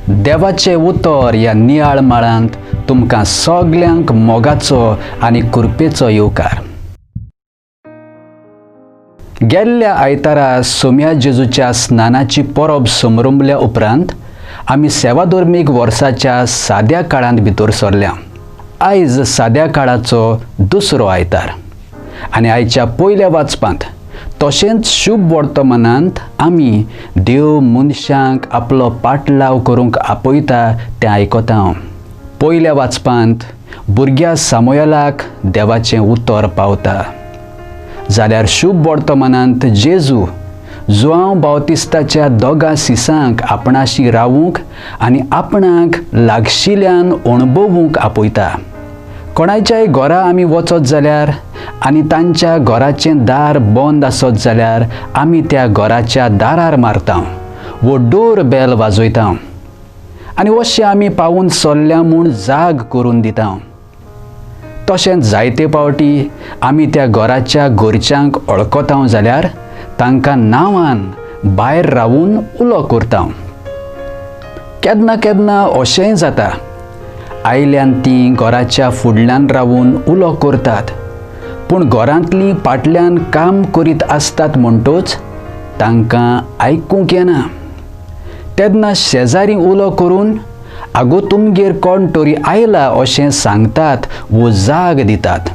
देवाचें उतर ह्या नियाळ माळांत तुमकां सगल्यांक मोगाचो आनी कृपेचो येवकार. गेल्ल्या आयतारा सोम्या जेजूच्या स्नानाची परब समरंभल्या उपरांत आमी सेवाधर्मीक वर्साच्या साद्या काळांत भितर सरल्या. आयज साद्या काळाचो दुसरो आयतार आनी आयच्या पयल्या वाचपांत तशेंच शुभ वर्तमानांत आमी देव मनशांक आपलो पाटलाव करूंक आपयता तें आयकता. पयल्या वाचपांत भुरग्या सामुएलाक देवाचें उतर पावता, जाल्यार शुभ वर्तमानांत जेजू जुआंव बावतिस्ताच्या दोगां सिसांक आपणाशी रावूंक आनी आपणाक लागशिल्ल्यान अणभवूंक आपयता. कोणाच्याय घरा आमी वचत जाल्यार आनी तांच्या घराचें दार बंद आसत जाल्यार आमी त्या घराच्या दारार मारता वो डोर बेल वाजयता आनी अशें आमी पावून सरल्या म्हूण जाग करून दिता. तशेंच जायते पावटी आमी त्या घराच्या घरच्यांक वळखता जाल्यार तांकां नांवान भायर रावून उलो करता. केन्ना केन्ना अशेंय जाता, आयल्यान तीं घराच्या फुडल्यान रावून उलो करतात, पूण घरांतलीं फाटल्यान काम करीत आसतात म्हणटच तांकां आयकूंक येना. तेन्ना शेजारी उलो करून आगो तुमगेर कोण तरी आयला अशें सांगतात वो जाग दितात.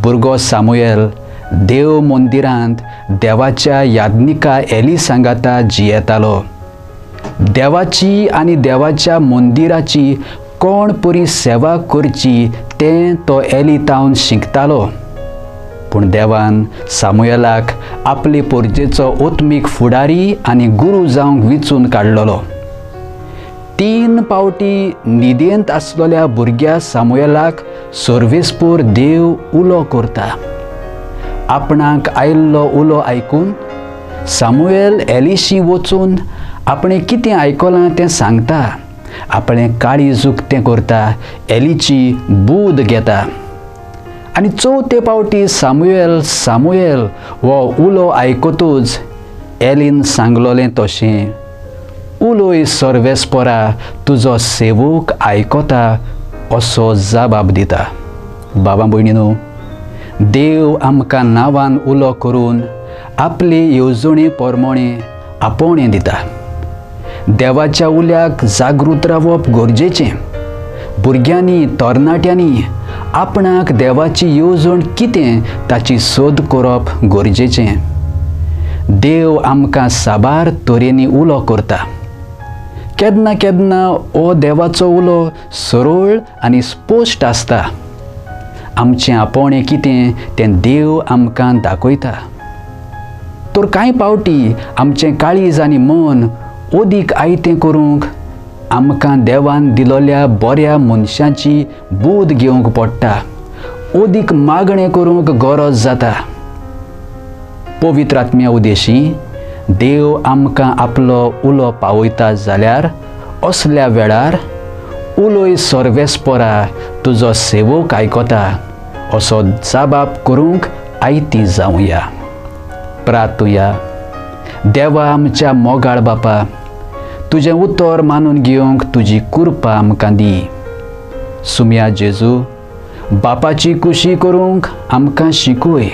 भुरगो सामुएल देव मंदिरांत देवाच्या याज्ञिका एली सांगाता जियेतालो. देवाची आनी देवाच्या मंदिराची कोण परी सेवा करची तें तो एली तावन शिकतालो. पूण देवान सामुएलाक आपले पोरजेचो आत्मीक फुडारी आनी गुरू जावंक विचून काडलेलो. 3 पावटी न्हिदेंत आसलेल्या भुरग्या सामुएलाक सर्वेस्पोर देव उलो करता. आपणाक आयिल्लो उलो आयकून सामुएल एलिशी वचून आपणें कितें आयकलां तें सांगता, आपणें काळीज उक्तें करता, एलीची बूद घेता. आनी 4 पावटी सामुएल सामुएल हो उलो आयकतूच एलीन सांगलोलें तशें उलोय सर्वेस्पोरा तुजो सेवक आयकता असो जबाब दिता. बाबा भयणीनो, देव आमकां नांवान उलो करून आपले येवजणे प्रमाणे आपोवणें दिता. देवाच्या उल्याक जागृत रावप गरजेचें. भुरग्यांनी तरणाट्यांनी आपणाक देवाची येवजण कितें ताची सोद करप गरजेचें. देव आमकां साबार तरेनी उलो करता. केन्ना केन्ना हो देवाचो उलो सरळ आनी स्पश्ट आसता. आमचें आपोवणें कितें तें देव आमकां दाखयता. तर कांय पावटी आमचें काळीज आनी मन अदीक आयतें करूंक आमकां देवान दिलोल्या बऱ्या मनशाची बूद घेवंक पडटा, अदीक मागणें करूंक गरज जाता. पवित्र आत्म्या उदेशी देव आमकां आपलो उलो पावयता जाल्यार असल्या वेळार उलोय सर्वेस्पोरा तुजो सेवक आयकता असो जबाब करूंक आयती जावया. प्रार्थुया. देवा आमच्या मोगाळ बापा, तुजें उतर मानून घेवंक तुजी कृपा आमकां दी. सुम्या जेजू, बापाची कुशी करूंक आमकां शिकय.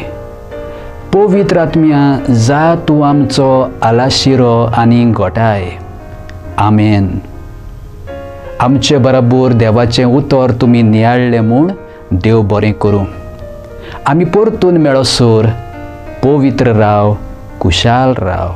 पवित्र आत्म्या जा तूं आमचो आलाशिरो आनी गोठाय. आमेन. आमचे बराबर देवाचें उतर तुमी नियाळ्ळें म्हूण देव बरें करूं. आमी परतून मेळसर पवित्र राव, कुशाल राव.